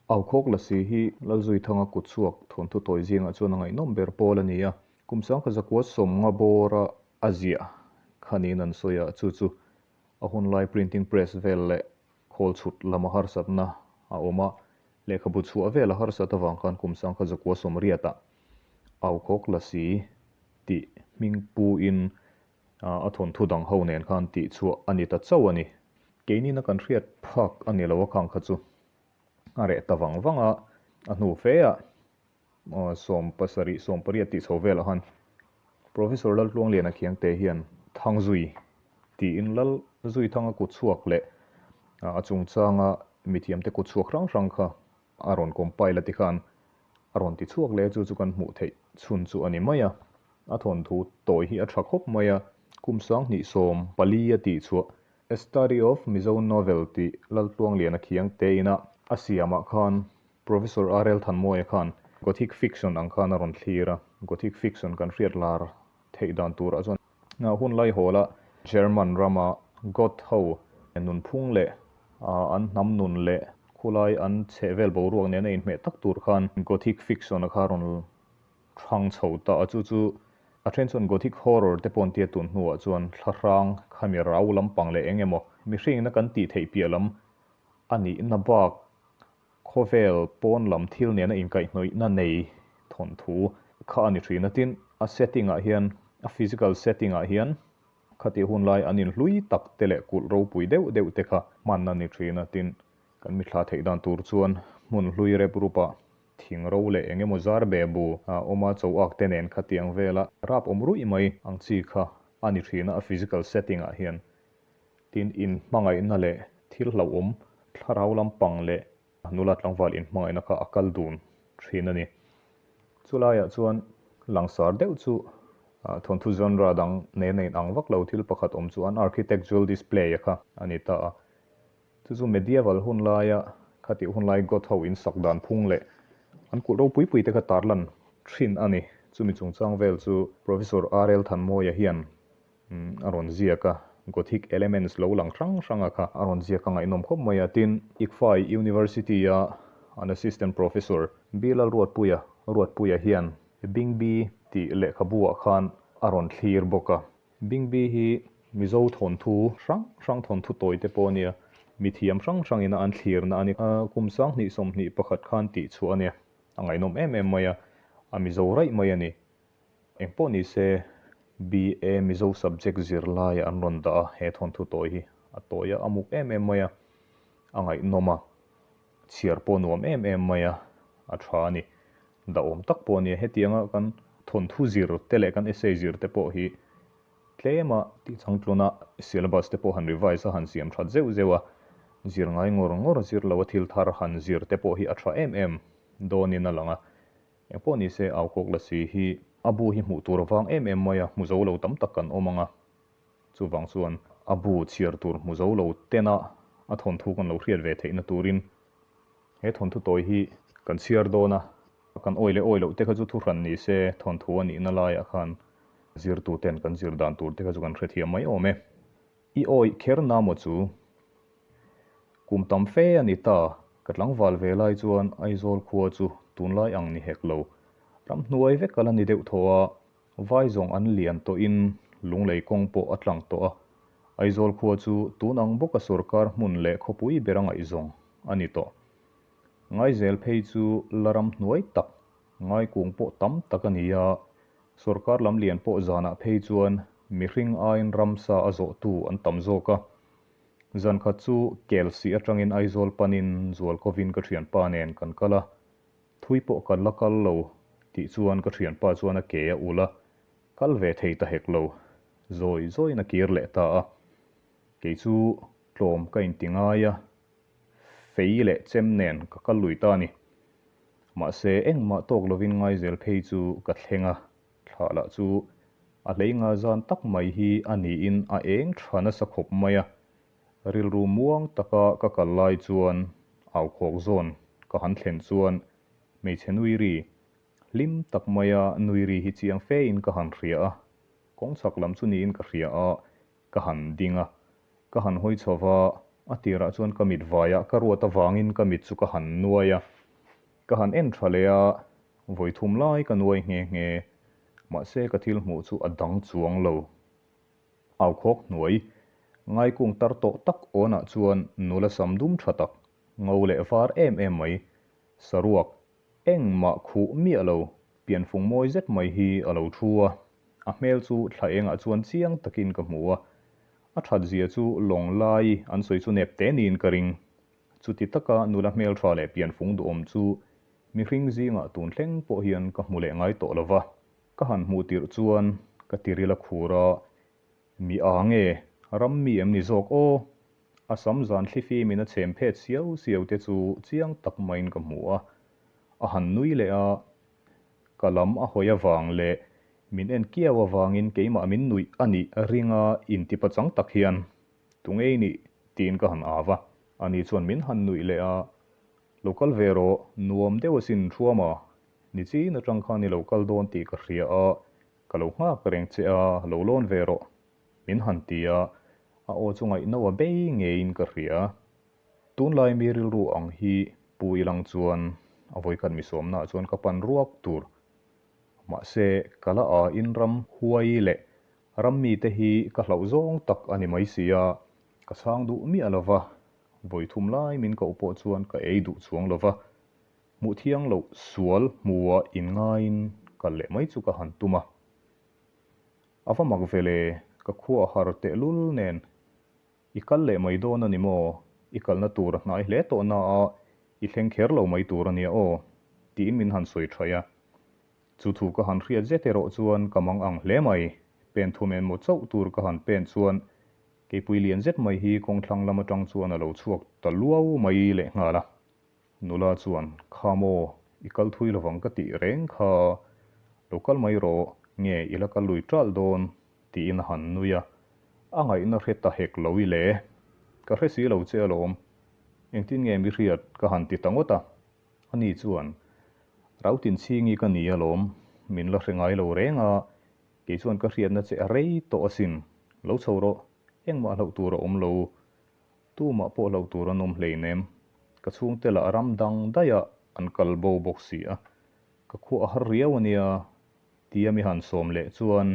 Aukhawk Lasi hi Lalzuithanga kutchhuak thawnthu tawi zingah chuan a ngaihnawm ber pawl a ni a. Kum sangkhat zakua sawmnga bawra a ziah kha niin an sawi a, chu chu a hunlai printing press vel leh khawl chhut lama harsatna a awm a, lehkhabu chhuah vel a harsat avang khan kum sangkhat zakua sawmriatah Aukhawk Lasi tih hming puin a thawnthu dang ho nen khan tihchhuah a ni ta chauh a ni. Keinina kan hriat phak a ni lo a khang kha chu a reh ta vang vang a, a hnu fe ah 70, 80 tih chho velah khan Professor Laltluangliana Khiangte hian Thangzui tiin Lal Zuithanga kut chhuak leh a chungchanga mithiamte kut chhuak hrang hrang kha a rawn compile a ti khan a rawn ti chhuak leh a, chu chu kan hmuh theih chhun chu a ni mai a. A thawnthu tawi hi a tha khawp mai a, kum 2014 a tih chhuah A Study of Mizo Novel tih Laltluangliana Khiangte ina a siamah khan Professor RL Thanmawia khan Gothic fiction ang khan a rawn thlir a, Gothic fiction kan hriat lar theih dan turah chuan hun laihawla German rama Goth ho nunphung leh an hnam nun leh khulai an chhehvel boruak nena inhmeh tak tur khan Gothic fiction a kha rawn Hrang chho ta a, chu chu a then chuan Gothic horror te pawh an tia tun hnuah chuan thlahrang khami rau lampang leh eng emaw mihringna kan tih theih piah lam a nihna bak khawvel pawn lam thil nena inkaihhnawihna nei thawnthu kha a ni thin a. Tin, a setting ah hian a physical setting ah hian khatih hun lai an inhlui tak te leh kulh ropui deuh deuh te kha hman a ni thin a. Tin, kan mithla theih dan tur chuan hmun hlui rep rup ah Thing ro leh eng emaw zar be bu a awm a, cho ak te nen khatiang vela rap awm ruih mai ang chi kha a ni thin a, a physical setting ah hian. Tin, inhmangaihna leh thil hlauhawm, thlarau lampang leh nula tlangval inhmangaihna kha a kal dun thin a ni. Chulaiah chuan langsar deuh chu thawnthu genre dang nen a inang vak lo thil pakhat awm chu an architectural display a kha a ni ta a. Chu chu medieval hun laia khatih hun lai Goth ho in sak dan phung leh an kulh ropui pui te kha tarlan thin a ni. Chumi chungchang vel chu Professor RL Thanmawia hian a rawn ziak a, Gothic elements lo lang hrang hranga kha a rawn ziak a ngaihnawm khawp mai a. Tin, ICFAI University-a an Assistant Professor Bilal Ruatpuia Ruatpuia hian Bingbi tih lehkhabu-ah khan a rawn thlir bawk a. Bingbi hi Mizo thawnthu hrang hrang thawnthu tawi te pawh a nia, mithiam hrang hrangin a an thlirna a ni. Kum 2021 khan tih chhuah a nia, a ngaihnawm em em mai a, a Mizo raih mai a ni. Eng pawh ni se, BA Mizo subject zirlaiah an rawn dah a, he thawnthu tawi hi a tawi a, a muk em em mai a, a ngaihnawm a, chhiar pawh nuam em em mai a, a tha a ni. Dahawm tak pawh a nia, hetianga kan thawnthu zir te leh kan essay zir te pawh hi tlema tihchangtluna syllabus te pawh han revise a, han siam that zeuh zeuh a, zir ngai ngawr ngawr zir lo a thil thar han zir te pawh hi a tha em em dawnin a lang a. Eng pawh ni se Aukawk Lasi hi a bu hi hmuh tur avang em em mai a, hmu zo lo tam tak kan awm ang a, chuvang chuan a bu chhiar tur hmu zo lo tena a thawnthu kan lo hriat ve theihna turin He thawnthu tawi hi kan chhiar dawn a, kan awi leh awi loh te kha chu thuhran ni se, thawnthu a nihna laiah khan zirtu ten kan zir dan tur te kha chu kan hrethiam mai awm e. I awi kher na maw chu? Kum tam fe a ni ta, ka tlangval ve lai chuan Aizawl khua chu tunlai ang ni hek lo. Ramhnuai vek a la ni deuh thaw a, Vai zawng an lian tawhin Lunglei kawng pawh a tlang tawh a, Aizawl khua chu tun ang bawka sorkar hmun leh khawpui ber a ngaihzawng a ni tawh. Ngaizel phei chu la ram hnuai tak, ngaikung pawh tam tak a ni a, sorkar lam lian pawh zanah phei chuan mihring aiin ramsa a zawhtu an tam zawk a. Zan khat chu Kelsih atangin Aizawl panin Zualkovin ka thianpa nen kan kal a, Thui pawh kan la kal lo tih chuan ka thianpa chuan a ke a ul a, kal ve thei ta hek lo. Zawi zawiin a kir leh ta a. Kei chu tlawm ka inti ngai a, fei leh chem nen ka kal lui ta a ni. Mahse engmah tawk lovin Ngaizel phei chu ka thleng a, thlah lah chu a hlei nga zan tak mai hi a niin a eng tha nasa khawp mai a, Rilru muang taka ka kal lai chuan aukhawk zawn ka han thlen chuan hmeichhe nui ri, hlim tak maia nui ri hi chiang fe in ka han hria a, kawng chhak lam chu niin ka hria a, ka han ding a, ka han hawi chho va, a tirah chuan ka mit vaiah ka ruat avangin ka mit chu ka han nuai a. Ka han en tha leh a, vawi thum lai ka nuai nghe nghe. Mahse ka thil hmuh chu a dang chuang lo. Au khawk hnuai, ngaikung tar tawh tak awnah chuan nula sam dum tha tak, ngo leh var em em mai, saruak, engmah khuh miah lo, pianfung mawi zet mai hi a lo thu a. A hmel chu thla engah chuan chiang takin ka hmu a. A that zia chu lawng lai an sawi chu nep te niin ka ring. Chuti taka nula hmeltha leh pianfung duhawm chu mihring zingah tun thleng pawh hian ka hmu leh ngai tawh lo va. Ka han hmuh tirh chuan ka tiril a khur a, Mi a nge, ram mi em ni zawk aw? A sam zan thlifimin a chhem phet siau siau te chu chiang tak maiin ka hmu a. A han nui leh a, ka lam a hawi avang leh min en kiau avangin keimah min nuih a nih ringa intipachang tak hian Tunge i nih? tiin ka han av a. Ani chuan min han nuih leh a, Lo kal ve rawh, nuam deuh asin Thuama, ni chin atang khan i lo kal dawn tih ka hria a, ka lo nghak reng che a, lo lawn ve rawh, min han ti a, a aw chu ngaihno a bei ngeiin ka hria. Tunlai mi rilru ang hi Pu Ilang chuan a vawikhat misawmnaah chuan ka pan ruak tur. Mahse, ka la a in ram huai leh Ram mite hi ka hlauh zawng tak a ni mai si a, ka chhang duh miah lo va, vawi thum lai min koh pawh chuan ka ei duh chuang lo va, hmuh thiang loh sual hmuha inngaiin kal leh mai chu ka han tum a. A va mak ve le, ka khua a har tehlul nen, i kal leh mai dawn a ni maw? I kalna tur a hnai hle tawh na a, i thleng kher lo mai tur a nia aw, tiin min han sawi thaih a. Chu thu ka han hriat zet erawh chuan ka mang ang hle mai. Pen thum emaw chauh tur ka han pen chuan keipui lian zet mai hi kawngthlang lam atang chuan a lo chhuak ta luau mai lehnghal a. Nula chuan, Kha maw, i kal thui lovang ka tih reng kha, lo kal mai rawh, nge i la kal lui ṭalh dawn? tiin a han nui a. A ngaihna hre ta hek lo i le. Ka hre si lo che alawm. Engtin nge mi hriat ka han ti ta ngawt a. Ani chuan, Rautin chhingi ka ni alawm, min la hre ngai lo reng a, kei chuan ka hriatna che a rei tawh asin, lo chho rawh, engmah hlauh tur a awm lo, tumah pawh hlauh tur an awm hleinem, ka chhungte lah ram dang daih ah an kal bo bawk si a, ka khuah a har riau a nia, tia mi han sawm leh chuan,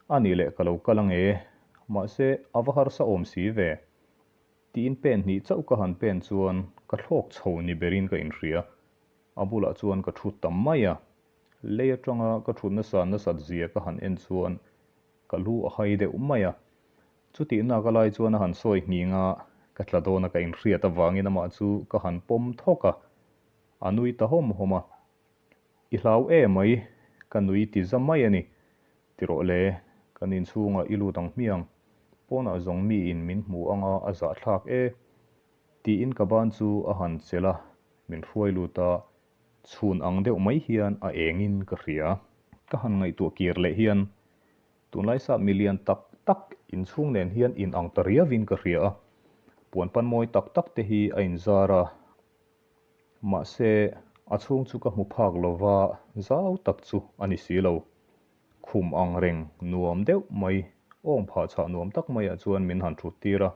A nih leh ka lo kal ange, mahse a va harsa awm si ve. Tiin pen hnih chauh ka han pen chuan ka thlawk chho ni berin ka inhria. A bulah chuan ka thu ta mai a. Lei atanga ka thut nasa nasat zia ka han en chuan ka lu a hai deuh mai a. Chutihna ka lai chuan a han sawi nghing a, ka tla dawna ka inhriat avangin amah chu ka han pawm thawk a. A nui ta hawm hawm a. I hlau e mai, ka nui ti za mai a ni. Ti rawh le, kan inchhungah i lut ang hmiang, pawnah zawng miin min hmu anga a zahthlak e. Tiin ka ban chu a han chelh a, min hruai lut a, chhun ang deuh mai hian a engin ka hria. Ka han ngaihtuah kir leh hian tunlai sap milian tak tak inchhung nen hian inang ta riauin ka hria a, puan pan mawi tak tak te hi a inzar a, Mahse, a chhung chu ka hmu phak lo va, zau tak chu a ni si lo. Khum ang reng nuam deuh mai, awng phah chhah nuam tak maiah chuan min han thut tir a.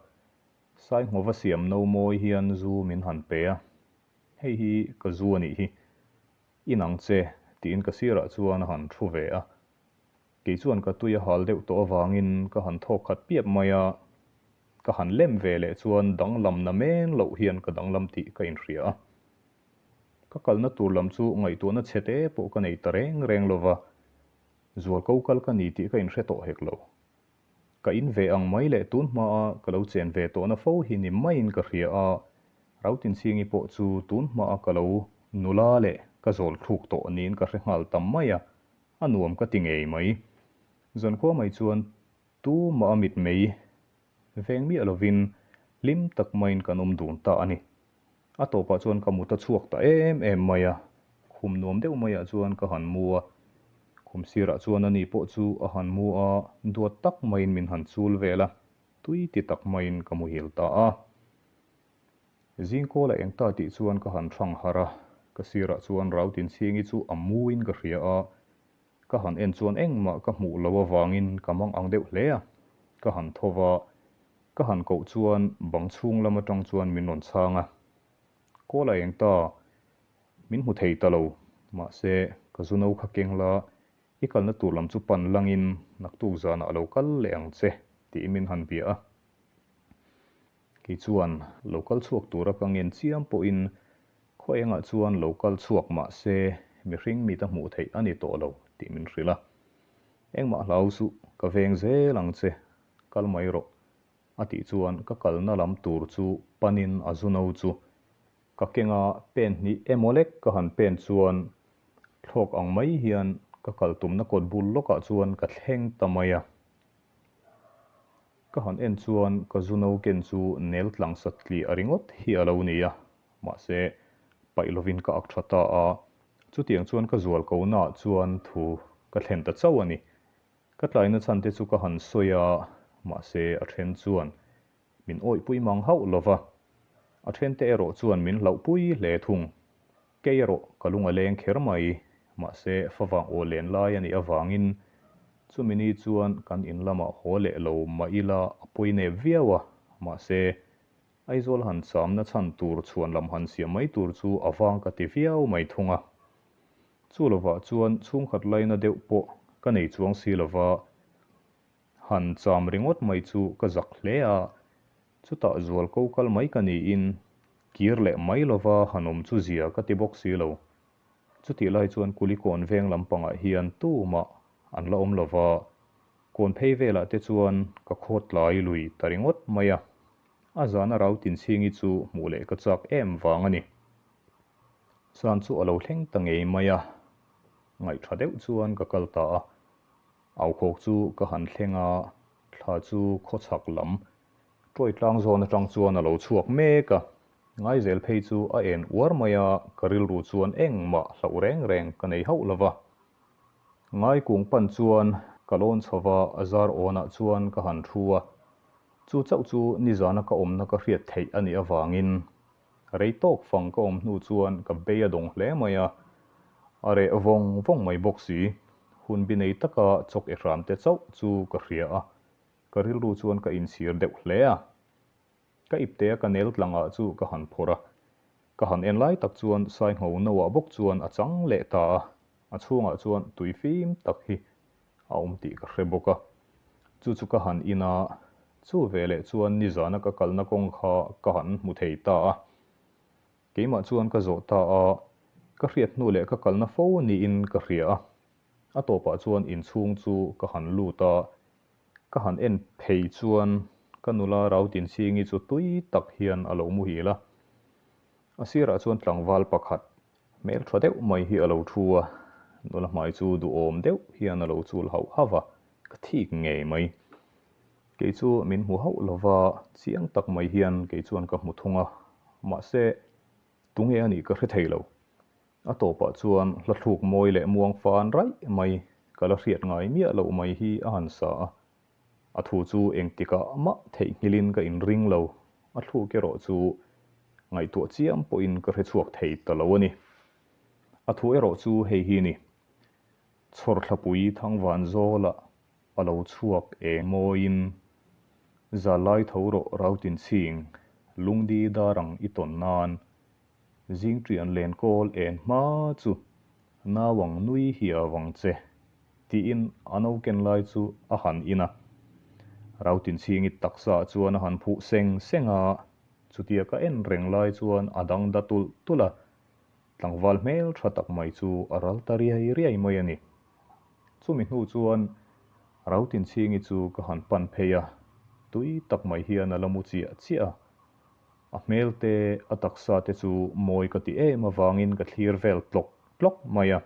Sainghawva siam no mawi hian zu min han pe a, Hei hi ka zu a nih hi, inang che, tiin ka sirah chuan a han thu ve a. Kei chuan ka tui a hal deuh tawh avangin ka han thawk khat piap mai a, ka han lem ve leh chuan danglam na men loh hian ka danglam tih ka inhria a. Ka kalna tur lam chu ngaihtuahna chhe te pawh ka nei ta reng reng lo va, zual ko kal ka ni tih ka inhre tawh hek lo. Ka in ve ang mai leh tun hmaa ka lo chen ve tawhna fo hi ni maiin ka hria a, Rautinchhingi pawh chu tun hmaa ka lo nula leh ka zawl thluk tawh niin ka hre nghal ta mai a. A nuam ka ti ngei mai. Zankhua mai chuan tumah a mitmei veng miah lovin hlim tak maiin kan awm dun ta a ni. A tawpah chuan ka mut a chhuak ta em em mai a, khum nuam deuh maiah chuan ka han mu a. Khum sirah chuan ani pawh chu a han mu a, duat tak maiin min han chul vel a, tui ti tak maiin ka muhil ta a. Zingkawl a eng ta tih chuan ka han hrang harh a, ka sirah chuan Rautinchhingi chu a muin ka hria a, ka han en chuan engmah ka hmuh lo avangin ka mang ang deuh hle a, ka han tho va, ka han koh chuan bang chhung lam atang chuan min rawn chhang a. Kawl a eng ta. Min hmu thei ta lo, mahse, ka zu no kha keng la, i kalna tur lam chu pan langin naktuk zanah a lo kal leh ang che, tiin min han bia a. Kei chuan lo kal chhuak tura ka ngen chiam pawhin khaw engah chuan lo kal chhuak mah se mihring mita hmuh theih a ni tawh lo tih min hrilh a. Engmah hlau suh, ka veng zel ang che, kal mai rawh, a tih chuan ka kalna lam tur chu panin a zu no chu ka kenga pen hnih emaw lek ka han pen chuan thlawk ang mai hian ka kal tumna kawt bul lawkah chuan ka thleng ta mai a. Ka han en chuan ka zu no ken chu nel tlang satli a ringawt hi a lo ni a, mahse paih lovin ka ak tha ta a, chutiang chuan ka zual ko naah chuan thu ka thlen ta chauh a ni. Ka tlaina chhan te chu ka han sawi a, mahse a then chuan min awihpui mang hauh lova, a then te erawh chuan min hlauhpui hle thung. Kei erawh ka lung a leng kher mai, mahse favang aw len lai a nih avangin chumi ni chuan kan in lamah haw leh lo mah ila a pawi nep viau a, mahse Aizawl han chamna chhan tur chhuan lam han siam mai tur chu a vang ka ti viau mai thung a. Chu lovah chuan chhungkhat laina deuh pawh ka nei chuang si lova, han cham ringawt mai chu ka zak hle a, chutah zual ko kal mai ka niin kir leh mai lova han awm chu zia ka ti bawk si lo. Chutih lai chuan Kulikawn veng lampangah hian tumah an la awm lova, kawn phei velah te chuan ka khawtlai lui ta ringawt mai a, a zana rau tinchhingi chu hmuh leh ka chak em vang a ni. Zan chu a lo thleng ta ngei mai a, ngaihṭha deuh chuan ka kal ta a. Aukhawk chu ka han thleng a, thla chu khawchhak lam Ṭawi tlang zawn aṭang chuan a lo chhuak mek a. Ngaizel phei chu a en uar mai a, ka rilru chuan engmah hlauh reng reng ka nei hauh lo va. Ngaikung pan chuan ka lawn chho va, a zar awnah chuan ka han thu a. Chu chauh chu nizana ka awmna ka hriat theih a nih avangin Rei tawk fang ka awm hnu chuan ka bei a dawng hle mai a, a reh vawng vawng mai bawk si. Hun bi nei taka chawk e hram te chauh chu ka hria a, ka rilru chuan ka inchhir deuh hle a. Ka iptea ka nel tlangah chu ka han phawrh a, ka han en lai tak chuan Saingho noah bawk chuan a chang leh ta a, a chhungah chuan tui fim tak hi a awm tih ka hre bawk a. Chu chu ka han in a, chu veleh chuan nizana ka kalna kawng kha ka han hmu thei ta a. Keimah chuan ka zawh ta a, ka hriat hnu leh ka kalna fo niin ka hria a. A tawpah chuan inchhung chu ka han lut a, ka han en phei chuan ka nula Rautinsingi chu tui tak hian a lo muhil a. A sirah chuan tlangval pakhat Hmel tha deuh mai hi a lo thu a, nula hmai chu duhawm deuh hian a lo chul hauh hauh a, ka thik ngei mai. Kei chu min hmu hauh lova chiang tak mai hian kei chuan ka hmu thung a, mahse tunge a nih ka hre thei lo. A tawpah chuan hla thluk mawi leh muang fan raih mai ka la hriat ngai miah loh mai hi a han sa a, A thu chu engtikah mah theihnghilhin ka inring lo, a thluk erawh chu ngaihtuah chiam pawhin ka hre chhuak thei ta lo a ni. A thu erawh chu hei hi ni, Chhawrthlapui Thangvan zawlah a lo chhuak eng mawiin, Zalai tho rawh Rautinchhing, Lungdi darang i tawn nan, Zingṭian lenkawl en hma chu nauang nui hiau ang che, tiin a no ken lai chu a han in a. Rautinchhingi taksa chuan a han phuh seng seng a, chutia ka en reng lai chuan a dang da tulh tulh a, tlangval hmel tha tak mai chu a ral ta riai riai mai a ni. Chumi hnu chuan Rautinchhingi chu ka han pan phei a, tui tak mai hian a la mu chiah chiah a. A hmel te, a taksa te chu mawi ka ti em avangin ka thlir vel tlawk tlawk mai a.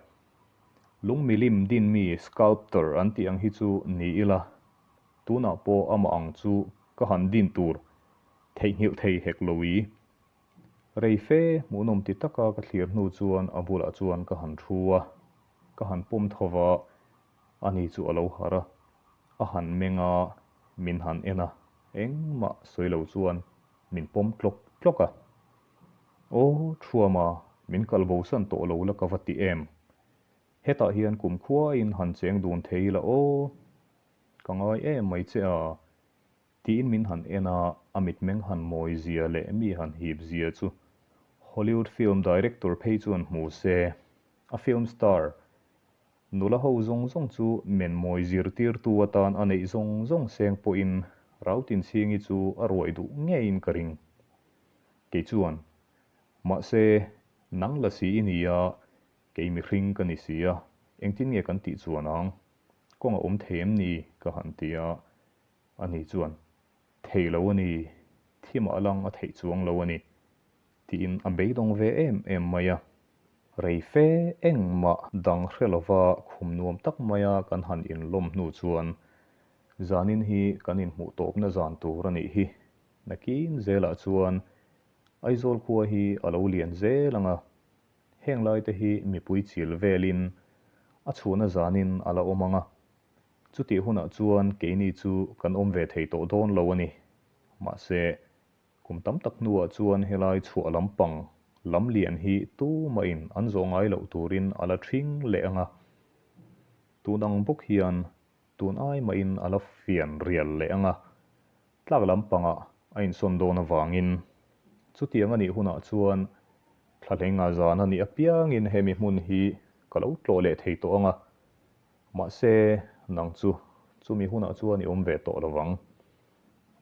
Lung milim din mi sculptor an tih ang hi chu ni ila, tunah pawh amah ang chu ka han din tur theihnghilh thei hek lo i. Rei fe hmuhnawm ti taka ka thlir hnu chuan a bulah chuan ka han thu a, ka han pawm tho va, ani chu a lo harh a, a han meng a, min han en a, engmah sawi lo chuan min pawm tlawk tlawk a. Aw, Thuama, min kal bosan tawh lo la ka va ti em? Hetah hian kum khuain han cheng dun thei ila aw, ka ngai em mai che a, tiin min han en a, a mitmeng han mawi zia leh mi han hip zia chu. Hollywood film director phei chuan hmu se, a film star nula ho zawng zawng chu menmawi zirtirtu atan a neih zawng zawng seng pawhin Rautinchhingi chu a ruai duh ngeiin ka ring. Kei chuan, Mahse, nang la si i ni a, kei mihring ka ni si a, engtin nge kan tih chuan ang? Kawng a awm thei em ni? ka han ti a. Ani chuan, Thei lo a ni, thi mah lang a theih chuang lo a ni, tiin a beidawng ve em em mai a. Rei fe engmah dang hre lova khum nuam tak maia kan han inlawm hnu chuan zanin hi kan inhmuh tawpna zan tur a nih hi. Nakin zelah chuan Aizawl khua hi a lo lian zel ang a, heng laite hi mipui chil velin a chhuahna zanin a la awm ang a. Chutih hunah chuan keini chu kan awm ve thei tawh dawn lo a ni. Mahse, kum tam tak hnuah chuan helai chhuah lampang lam lian hi tumahin an zawh ngai loh turin a la ṭhing leh ang a. Tun ang bawk hian tun ai mahin a la fian rial leh ang a, tlak lampangah a insawn dawn avangin chutiang a nih hunah chuan thlahlenga zan a nih apiangin hemi hmun hi ka lo tlawh leh thei tawh ang a. Mahse, nang chu chumi hunah chuan i awm ve tawh lo vang.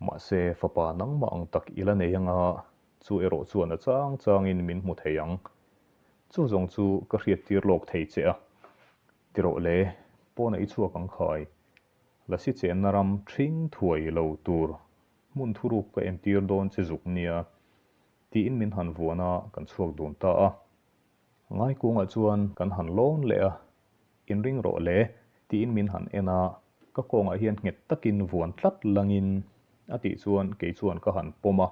Mahse, fapa nangmah ang tak i la nei anga, chu erawh chuan a chang changin min hmu thei ang. Chu zawng chu ka hriattir lawk thei che a. Tirawh le, pawnah i chhuak ang khai. Lasi chenna ram ṭhing thuai lo tur hmun thuruk ka entir dawn che zuk nia, tiin min han vuan a, kan chhuak dun ta a. Ngaikungah chuan kan han lawn leh a, Inring rawh le, tiin min han en a, ka kawngah hian nghet takin vuan tlat langin a tih chuan kei chuan ka han pawm a,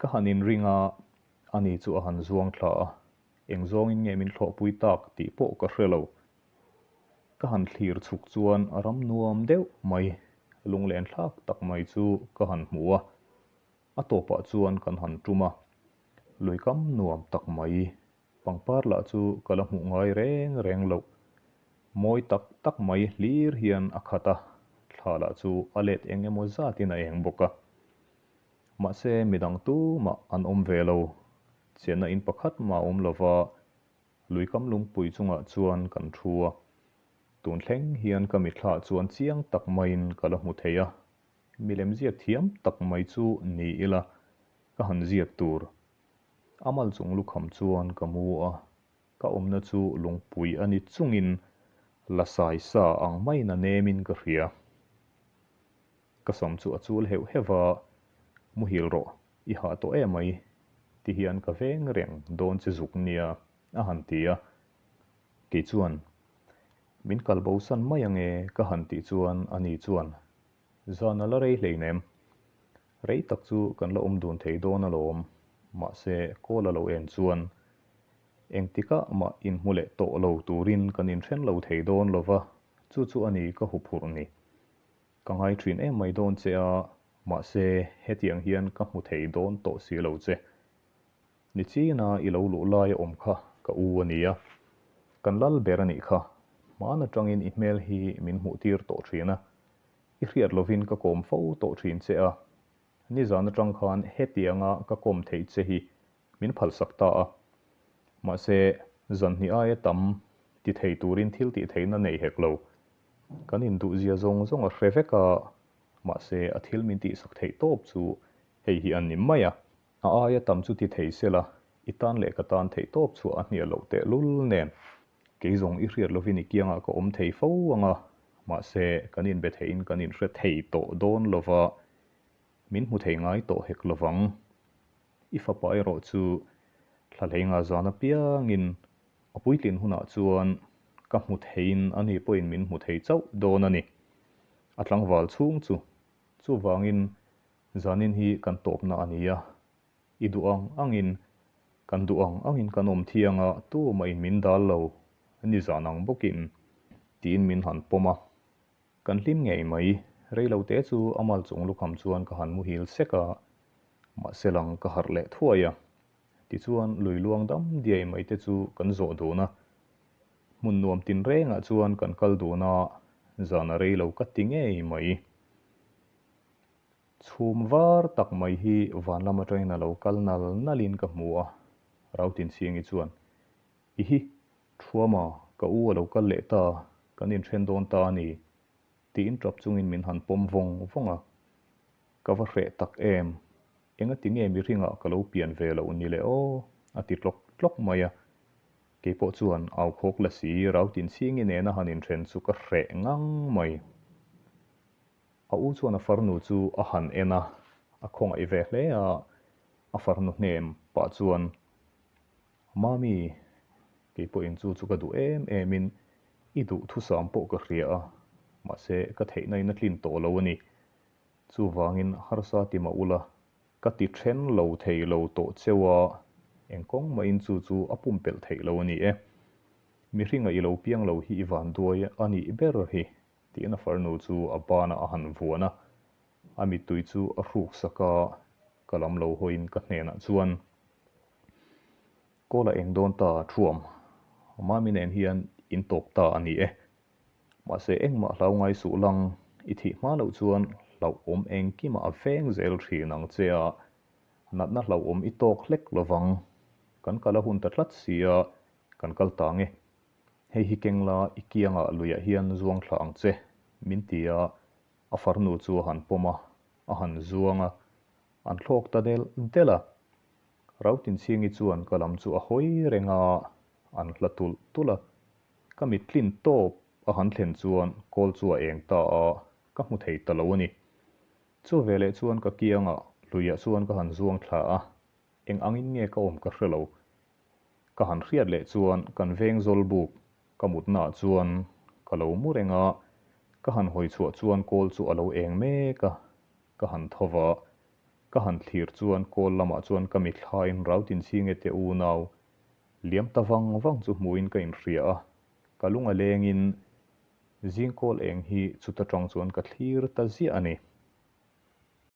ka han inring a, ani chu a han zuang thla a, eng zawngin nge min thlawhpui tak tih pawh ka hre lo. Ka han thlir chhuk chuan ram nuam deuh mai, lunglen thlak tak mai chu ka han hmu a, a tawpah chuan kan han tum a, luikam nuam tak mai Pangpar lah chu ka la hmuh ngai reng reng loh. Mawi tak tak mai hlir hian a khat a, thla lah chu a let eng emaw zatin a eng bawk a. Mahse midang tumah an awm ve lo. Chianna in pakhat mah a awm lova, luikam lungpui chungah chuan kan thu a. Tun thleng hian ka mitthla chuan chiang tak maiin ka la hmu thei a, milem ziak thiam tak mai chu ni ila ka han ziak tur. A mal chung lukham chuan ka mu a, ka awmna chu lungpui a ni chungin la sai sa ang maiin a nemin ka hria. Ka sam chu a chul heuh heuh a, Muhil rawh, i hah tawh em mai, ti hian ka veng reng dawn che zuk nia, a han ti a. Kei chuan, Min kal bosan mai ange, ka han tih chuan ani chuan, Zan a la rei hleinem. Rei tak chu kan la awm dun thei dawn alawm. Mahse, kawl a lo en chuan engtikah mah inhmu leh tawh lo turin kan inthen lo thei dawn lo va, chu chu a ni ka huphurh ni. Ka ngai thin em mai dawn che a, mahse hetiang hian ka hmu thei dawn tawh si lo che. Nichina i lo luh lai a awm kha ka u a nia, kan lal ber a nih kha, hmaan atangin i hmel hi min hmuh tir tawh thin a, i hriat lovin ka kawm fo tawh thin che a, nizan atang khan hetianga ka kawm theih che hi min phalsak ta a, mahse zanhnih aia tam ti thei turin thil tih theihna nei hek lo, kan induhzia zawng zawng a hre vek a, mahse a thil min tihsak theih tawp chu hei hi a ni mai a. A aia tam chu ti thei sela, i tan leh ka tan theih tawp chhuah a hnial loh tehlul nen. Kei zawng i hriat lovin i kiangah ka awm thei fo ang a, mahse kan inbe theiin kan inhre thei tawh dawn lova, min hmu thei ngai tawh hek lovang. I fapa erawh chu thlaleinga zan apiangin a puitlin hunah chuan ka hmu theiin ani pawhin min hmu thei chauh dawn a ni. A tlangval chhung chu chuvangin Zanin hi kan tawpna a ni a, i duh ang angin, kan duh ang angin kan awm thiang a, tumah in min dal lo, ni zan ang bawkin, tiin min han pawm a. Kan hlim ngei mai, reilo te chu a mal chung lukham chuan ka han muhil sek a, mahse lang ka harh leh thuai a. Tichuan lui luang dam diai mai te chu kan zawh dun a, hmun nuam tinrengah chuan kan kal dun a, zan a reilo ka ti ngei mai. Chhum var tak mai hi van lam atangin a lo kal nal nalin ka hmu a. Rautinchhingi chuan, I hi, Thuama, ka u a lo kal leh ta, kan inthen dawn ta a ni, tiin tap chungin min han pawm vawng vawng a. Ka va hreh tak em, engati nge mihringah ka lo pian ve loh ni le aw, a ti tlawk tlawk mai a. Kei pawh chuan au khawk la si, Rautinchhingi nena han inthen chu ka hreh ngang mai. A u chuan a farnu chu a han en a, a khawngaih ve hle a, a farnu hnem pah chuan, Mami, kei pawhin chu chu ka duh em emin i duh thusam pawh ka hria a, mahse ka theihna in a tlin tawh lo a ni. Chuvangin harsa ti mah ula, ka ti then lo thei lo tawh cheu a, eng kawng mahin chu chu a pumpelh theih lo a ni e. Mihringa i lo piang lo hi i vanduai a nih ber hi. Tiin a farnu chu a banah a han vuan a, a mittui chu a hruk sak a, ka lam lo hawiin ka hnenah chuan, Kawl a eng dawn ta thuam, Mami nen hian in tawp ta a ni e. Mahse engmah hlau ngai suh lang, i thih hma loh chuan hlauhawm engkimah a veng zel thin ang che a, natna hlauhawm i tawk hlek lovang, kan kal a hun ta tlat si a, kan kal ta nge. Hei hi keng la i kiangah luiah hian zuang thla ang che, min ti a, a farnu chu a han pawm a, a han zuang a, an thlawk ta del del a. Rautinchhingi chuan ka lam chu a hawi reng a, an hla tulh tulh a. Ka mit tlin tawp a han thlen chuan kawl chu a eng ta a, ka hmu thei ta lo a ni. Chu veleh chuan ka kiangah luiah chuan ka han zuang thla a, eng angin nge ka awm ka hre lo. Ka han hriat leh chuan kan veng zawl buk ka mutnaah chuan ka lo mu reng a, ka han hawi chhuah chuan kawl chu a lo eng mek a, ka han tho va, ka han thlir chuan kawl lamah chuan ka mithlain Rautinchhinge te unau liam ta vang vang chu hmuhin ka inhria a, ka lung a lengin zing kawl eng hi chuta tang chuan ka thlir ta ziah a ni.